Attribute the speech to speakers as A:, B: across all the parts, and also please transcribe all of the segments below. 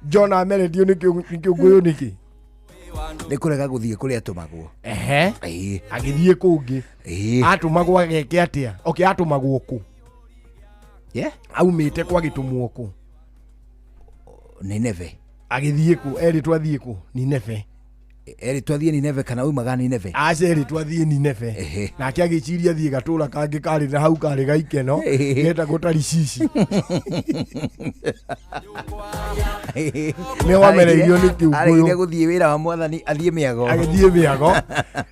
A: Jona ameretio nĩ kĩũngũyũ nĩkĩ?
B: Nĩ kũrega gũthiĩ kũrĩa atũmagwo.
A: Ehe.
B: Ĩĩ.
A: Agĩthiĩ kũngĩ.
B: Ĩĩ.
A: Atũmagwo ageke atĩa? Okay, atũmagwo kũ?
B: Yeah.
A: Aumĩte kwa gĩtũmwo kũ?
B: Nineve.
A: Agĩthiĩ kũ? Erĩtwo athiĩ kũ? Nineve.
B: Erĩtwo athiĩ Nineve kana aumaga Nineve?
A: Aca, erĩtwo athiĩ Nineve. Nake agĩciria athiĩ gatũra kangĩ karĩ na hau karĩ gaikeno getagwo Tarishishi. Nĩ wamereirio nĩ kĩũngũyũ.
B: Aregire gũthiĩ wĩra wa mwathani athiĩ mĩago.
A: Agĩthiĩ mĩago.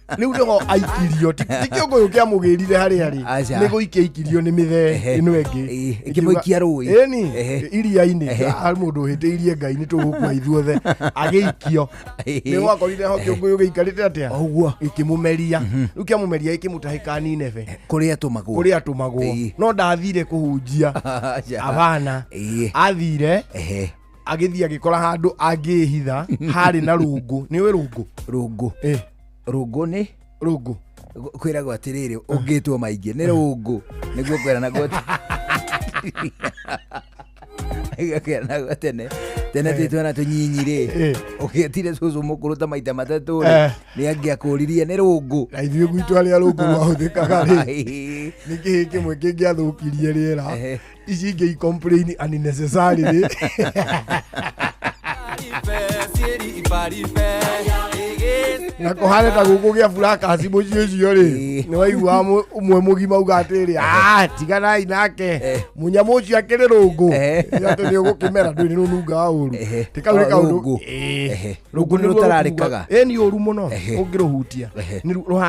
A: Rĩu nĩho aikirio. Ti kĩũngũyũ kĩamũgĩrire harĩa arĩ.
B: Aca.
A: Nĩ gũikia aikirio nĩ mĩthee ĩno ĩngĩ.
B: Ĩkĩmũikia rũĩ.
A: Ĩni, iria-inĩ. Ah, mũndũ ũhĩtĩirie Ngai nĩ tũgũkua ithuothe. Agĩikio. Nĩ wakorire ho kĩũngũyũ gĩikarĩte atĩa?
B: Ũguo.
A: Gĩkĩmũmeria. Rĩu kĩamũmeria gĩkĩmũtahĩka Nineve.
B: Kũrĩa atũmagwo.
A: Kũrĩa atũmagwo. No ndathire kũhunjia.
B: Aca.
A: Abana. Athire. Agĩthiĩ agĩkora handũ angĩĩhitha harĩ na rũngũ. Nĩ ũĩ rũngũ?
B: Rũngũ. Rũngũ nĩ?
A: Rũngũ.
B: Kwĩragwo atĩrĩrĩ, ũngĩtwo maingĩ nĩ rũngũ nĩguo kweranagwo kwĩranagwo tene tene twĩ twana tũnyinyi rĩ, ũgĩtire cũcũ mũkũrũ ta maita matatũ rĩ, nĩ angĩakũririe nĩ rũngũ.
A: Na ithuĩ gwitũ harĩa rũngũ rwahũthĩkaga rĩ, nĩ kĩhĩ kĩmwe kĩngĩathũkirie rĩera, ici ingĩ i complain unnecessarily. Na kũhana ta gũkũ gĩa burakasi mũciĩ ũcio rĩ, nĩ waiguaga ũmwe mũgima uga atĩrĩ, "Ah, tiganai nake mũnyamũ ũcio akĩrĩ rũngũ." Atĩ nĩ ũgũkĩmera ndũĩ nĩ rũnungaga ũru. Ti kau nĩ
B: Oh,
A: kaũndũ.
B: rũngũ.
A: Rũngũ
B: Rũngũ nĩ
A: nĩruo
B: rũtararĩkaga.
A: rũtuaga- Ĩ, nĩ ũru mũno ũngĩrũhutia.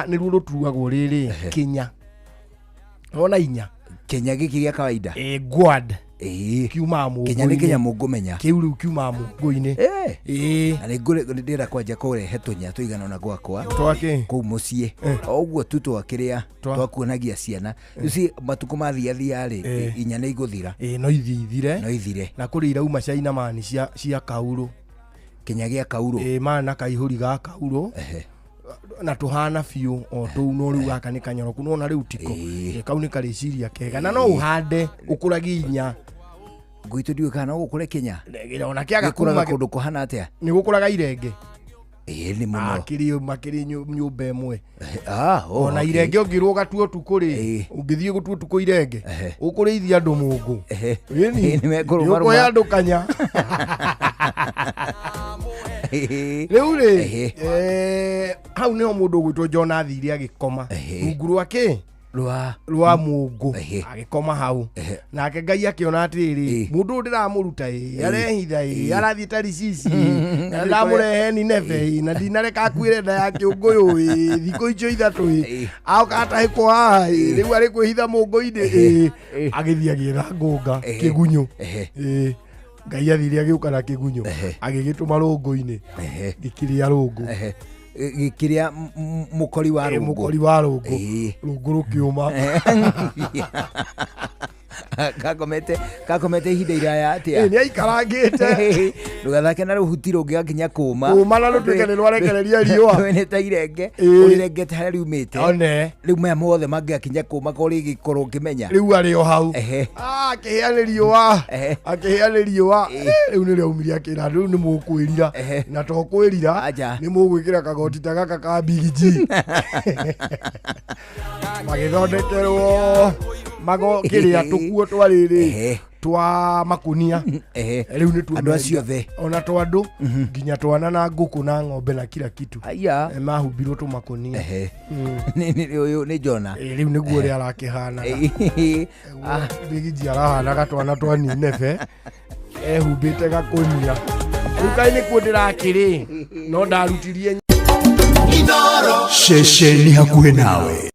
A: Nĩruo rũtuagwo rĩrĩ kĩnya ona inya.
B: Kĩnya gĩkĩ gĩa kawaida?
A: Ĩ, guad. Kiumaga
B: Kĩnya nĩ
A: mũngũ-inĩ.
B: kĩnya mũngũmenya.
A: Kĩu rĩu kiumaga mũngũ-inĩ. Ĩĩ.
B: Na nĩ ndĩrenda kwanja kũrehe tũnya tũigana ũna gwakwa.
A: Twakĩ?
B: Kũu mũciĩ. O ũguo tu twakĩrĩa twakuonagia ciana. Rĩu ci matukũ mathiathia rĩ, inya nĩ igũthira.
A: Ĩ, no ithiĩ ithire.
B: No ithire.
A: Na kũrĩ irauma China man cia kaurũ.
B: Kĩnya gĩa kaurũ?
A: Ĩ, mana kaihũri ga kaurũ. Na tũhana biũ o tũu, no rĩu gaka nĩ kanyoroku nona rĩu tiko. Ĩ, kau nĩ karĩciria kega na no ũhande ũkũragie inya.
B: Gwitũ ndiũĩ kana no gũkũre kĩnya.
A: Ona kĩaga
B: Gĩkũraga
A: kuma
B: kũndũ kũhana atĩa?
A: Nĩ gũkũraga irenge.
B: Ĩĩ, nĩ mũno.
A: Makĩrĩ makĩrĩ nyũmba ĩmwe.
B: Ah, oh,
A: Ona
B: okay.
A: irenge ũngĩrwo ũgatua ũtukũ rĩ, ũngĩthiĩ gũtua ũtukũ irenge, ũkũrĩithia andũ mũngũ. Ĩni,
B: Ĩĩ, nĩ mekũrũmarũma.
A: nĩ ũkũhe andũ kanya. Rĩu rĩ, hau nĩho mũndũ ũgwĩtwo John athire agĩkoma rungu rwa kĩ?
B: Rwa
A: mũngũ. Agĩkoma hau, nake Ngai akĩona atĩrĩrĩ, mũndũ ũyũ ndĩramũruta ĩ, arehitha ĩ, arathiĩ Tarishishi, na ndĩramũrehe Nineve ĩ, na ndinareka akuĩre nda ya kĩũngũyũ ĩ, thikũ icio 3 ĩ, aoka atahĩkwo haha ĩ, rĩu arĩ kwĩhitha mũngũ-inĩ ĩ. Agĩthiĩ agĩetha ngũnga kĩgunyũ. Ĩ, Ngai athire agĩũka na kĩgunyũ, agĩgĩtũma rũngũ-inĩ, gĩkĩrĩa rũngũ.
B: Gĩkĩrĩa mũkori wa rũngũ.
A: Mũkori wa rũngũ. Rũngũ rũkĩũma.
B: Kakomete ihinda iraya atĩa?
A: Ĩ, nĩ aikarangĩte.
B: Ndũgathake na rũhuti rũngĩgakinya kũma.
A: Kũma na rũtuĩke nĩ rwarekereria riũa.
B: Nĩ ta irenge. Ũrĩrengete harĩa riumĩte.
A: One.
B: Rĩu maya mothe mangĩgakinya kũma ko rĩgĩkorwo ũkĩmenya.
A: Rĩu arĩ o hau. Ah, akĩhĩa nĩ riũa. Akĩhĩa nĩ riũa. Rĩu nĩrĩo aumire akĩra andũ, rĩu nĩ mũkwĩrira. Na to kwĩrira, nĩ mũgwĩkĩra kagoti ta gaka ka Big G. Magĩthondekerwo mago kĩrĩa tũkuo twa rĩrĩ twa makunia. Rĩu nĩ
B: Andũ acio othe.
A: Ona twa andũ nginya twana na ngũkũ na ng'ombe na kila kitu.
B: Aya.
A: Mahumbirwo tũmakunia.
B: Ũyũ nĩ Jona.
A: Rĩu nĩguo ũrĩa arakĩhanaga. Big G arahanaga twana twa Nineve ehumbĩte gakũnia. Rĩu kaĩ nĩkuo ndĩrakĩrĩ no ndarutirie
C: Ceceni hakuhĩ nawe.